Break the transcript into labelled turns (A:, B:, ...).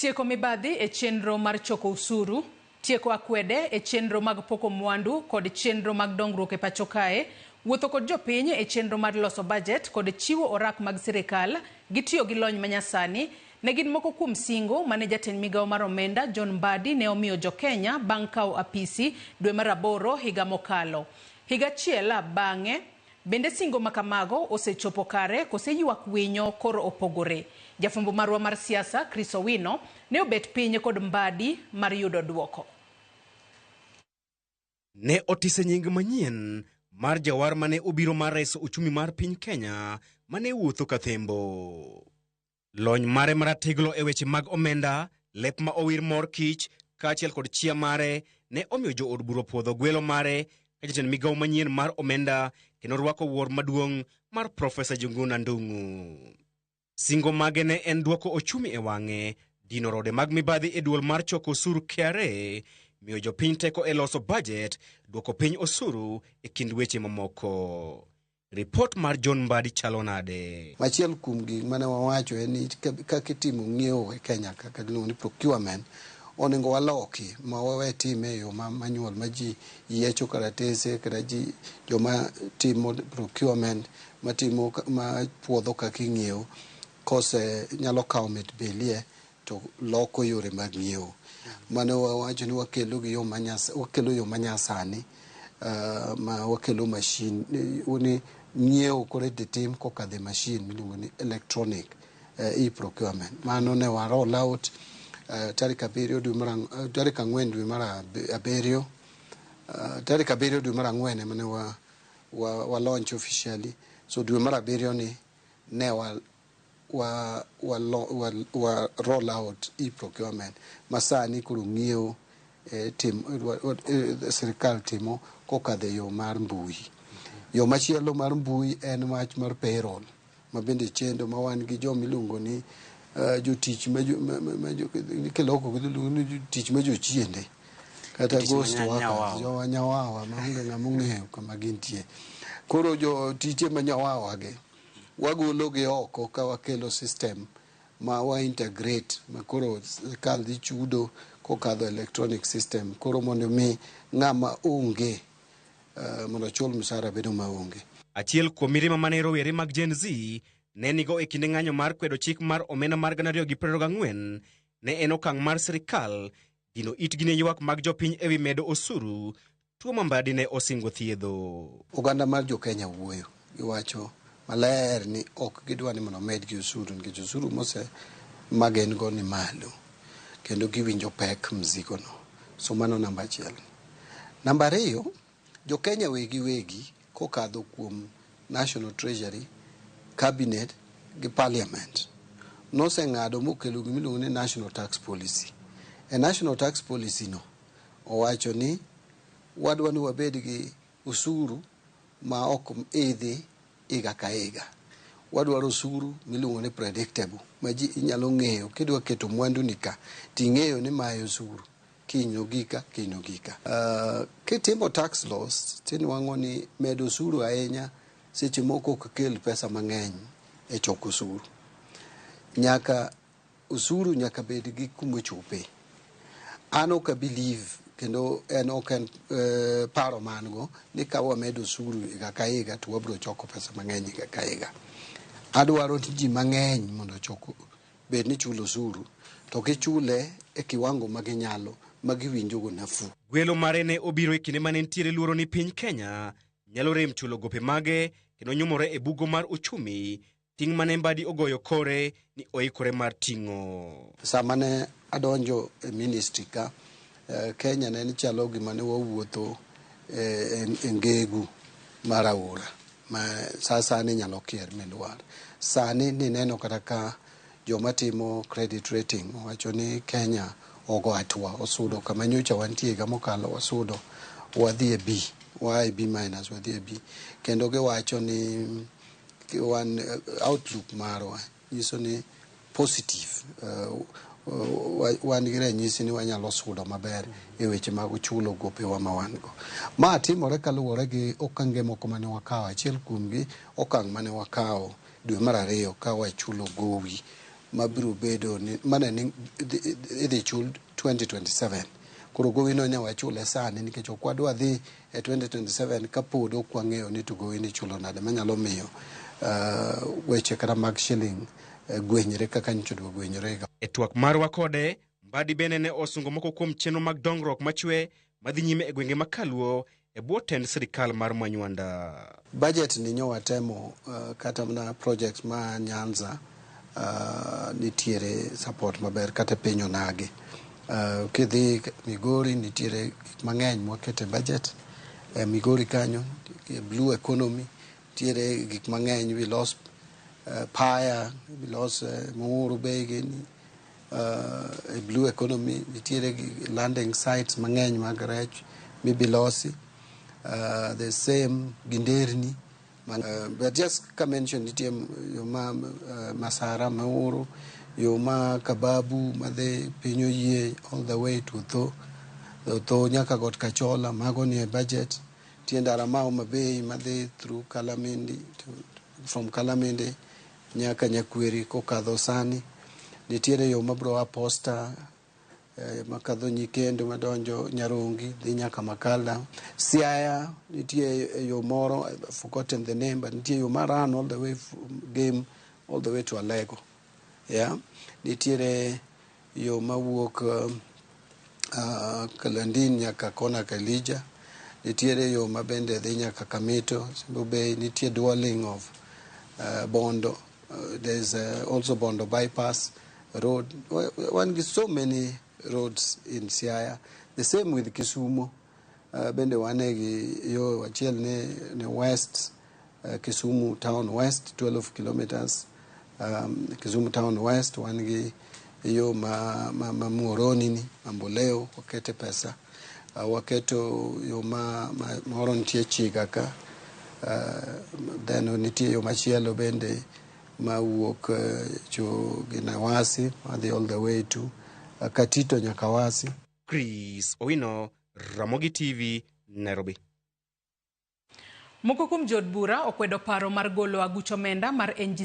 A: Tieko mibadhi e chenro mar choko osuru, tieko akwede e chenro mag poko mwandu kod chenro mag dongruok e pacho kae, wuotho kod jopiny e chenro mar loso bajet kod chiwo orak mag sirikal gi tiyo gi lony manyasani ne gin moko kuom singo mane jatend migawo mar omenda John Mbadi ne omiyo jokenya bang' kawo apisi dwe mar aboro higa mokalo. Higa achiel bang'e, bende singo ma kamago osechopo kare kose ywak winyo koro opogore? Jafwambo marwa mar siasa Chris Owino ne obet piny kod Mbadi mar yudo duoko.
B: Ne otise nying manyien mar jawar mane obiro mar reso uchumi mar piny Kenya mane wuotho ka thembo. Lony mare maratiglo e weche mag omenda, lep ma owir mor kich, kaachiel kod chia mare ne omiyo jood bura opuodho gwelo mare ka jatend migawo manyien mar omenda kendo rwako wuor maduong' mar Profesa Njuguna Ndung'u. Singo mage ne en dwoko ochumi e wang'e, dino rode mag mibadhi e duol mar choko osuru KRA, miyo jopiny teko e loso bajet, dwoko piny osuru e kind weche mamoko. Ripot mar John Mbadi chalo nade?
C: Achiel kuom gik mane wawacho en ni kaka itimo ng'iewo e Kenya kaka iluongo ni procurement onego waloki ma wawe time e yo ma manual ma ji yiecho karatese kata ji joma timo procurement matimo ma puodho kaka ing'iewo kose nyalo kawo mit bilie to loko yore mag ng'iewo. Mane wawacho ni wakelo gi yo manyas wakelo yo manyasani ma wakelo machine ni ng'iewo koro idhi tim kokadho e machine miluongo ni electronic e-procurement. Mano ne wa roll out tarik abiriyo dwe mar tarik ang'wen dwe mar abiriyo tarik abiriyo dwe mar ang'wen ema ne wa launch officially. So dwe mar abiriyo ni ne wa roll out e-procurement ma sani koro ng'iewo tim, sirikal timo kokadho e yo mar mbui. Yo machielo mar mbui en wach mar payroll ma bende chendo ma wan gi joma iluongo ni jotich ma kiloko gi dholuo ni jotich ma jochiende kata ghost workers, jowa nyawawa maonge ng'ama ong'eyo kama gintie. Koro jotije ma nyawawa gi wagolo gi oko ka wakelo system ma wa integrate ma koro sirikal dhi chudo kokadho electronic system koro mondo mi ng'ama onge mondo ochul msara bedo maonge.
B: Achiel kuom mirima mane rowere mag Gen Z ne nigo e kinde ng'anyo mar kwedo chik mar omenda mar 2024 ne en okang' mar sirikal dino itgi ne ywak mag jopiny ewi medo osuru, tuo ma Mbadi ne osingo thiedho.
C: Oganda mar jo Kenya wuoyo, giwacho maler ni ok gidwa ni mondo omedgi osuru nikech osuru mose magen go ni malo kendo giwinjo pek mzigo no. So mano namba achiel. Namba ariyo, jo Kenya wegi wegi kokadho kuom National Treasury, Cabinet gi Parliament noseng'ado mokelo gima iluongo ni National Tax Policy. E National Tax Policy no owacho ni wadwa ni wabed gi osuru ma ok idhi higa ka higa. Wadwaro osuru miluongo ni predictable ma ji inyalo ng'eyo kidwa keto mwandu ni ka ting'eyo ni mae osuru kiny ogika kiny ogika. Kitimo tax laws tinwang'o ni medo osuru ahinya seche moko ok kel pesa mang'eny e choko osuru. Nyaka osuru nyaka bed gi kumochope. An ok a believe kendo en ok en paro ma an go ni ka wamedo osuru higa ka higa to wabiro choko pesa mang'eny higa ka higa. Adwaro ni ji mang'eny mondo ochok bed ni chulo osuru to gichule e kiwango ma ginyalo ma giwinjo go nafuu.
B: Gwelo mare ne obiro e kinde mane nitiere luoro ni piny Kenya nyalo rem chulo gope mage kendo nyumore e bugo mar uchumi, ting' mane Mbadi ogoyo kore ni oikore mar ting'o.
C: Sama ne adonjo e ministry ka, Kenya ne chalo gima ne wawuotho e ngegu mar aora ma sa asaya ne inyalo kier milwar. Sani nineno kata ka joma timo credit rating owacho ni Kenya ogo hatua osudo kama nyocha wantie higa mokalo wasudo wadhi e B, waa e B minus wadhi e B. Kendo giwacho ni wan outlook marwa nyiso ni positive wan gi ranyisi ni wanyalo sudo maber e weche mag chulo gopewa ma wan go. Ma timore kaluwore gi okange moko mane wakawo. Achiel kuomgi okang' mane wakawo dwe mar ariyo ka wachulo gowi Mabiro bedo ni mane ni idhi chul 2027. Koro gowino nya wachule sani nikech ok wadwa dhi e 2027 kapod ok wang'eyo ni to gowi ni ichulo nade, manyalo miyo weche kata mag shilling gwenyre kaka nyocha dwa gwenyore.
B: E twak marwa kode, Mbadi bende ne osungo moko kuom chenro mag dongruok machwe madhi nyime e gwenge ma Kaluo e bwo tend sirikal mar Manywanda.
C: Budget ni nyo watemo kata mana projects ma Nyanza nitiere support maber, kata piny onagi. Kidhi Migori nitiere gik mang'eny mwakete budget. Migori kanyo blue economy nitiere gik mang'eny, we lost Paya, we lost Muhuru Bay gini. Blue economy nitiere landing sites mang'eny mag rech mibilosi. The same gi nderni. But just ka mention, nitie yo ma Masara Muhuru, yo ma Kababu madhi piny oyie all the way to Otho nyaka Got Kachola, mago nie budget. Nitie ndara ma Homa Bay madhi through Kalamindi from Kalamindi nyaka Nyakweri kokadho sani. Nitiere yo mabro a Posta makadho Nyikendo madonjo Nyarongi dhi nyaka Makalda. Siaya nitie yo moro, I've forgotten the name, but nitie yo ma run all the way from Game all the way to Alego. Yeah. Nitiere yo mawuok Kalandin nyaka kona Kalija. Nitiere yo mabende dhi nyaka Kamito, Simbo Bay. Nitie dwelling of Bondo. There's also Bondo bypass road. Wan gi so many roads in Siaya. The same with Kisumu. Bende wan gi yo achiel ne west, Kisumu town west, 12 kilometers. Kisumu town west wan gi yo ma Muhoroni ni Mamboleo wakete pesa. Waketo yo ma moro nitie Chiga ka. Then nitie yo machielo bende mawuok cho Ginawasi madhi all the way to Katito nyaka Wasi.
B: Chris Owino, Ramogi TV, Nairobi.
A: Moko kuom jood bura okwedo paro mar golo aguch omenda mar NG.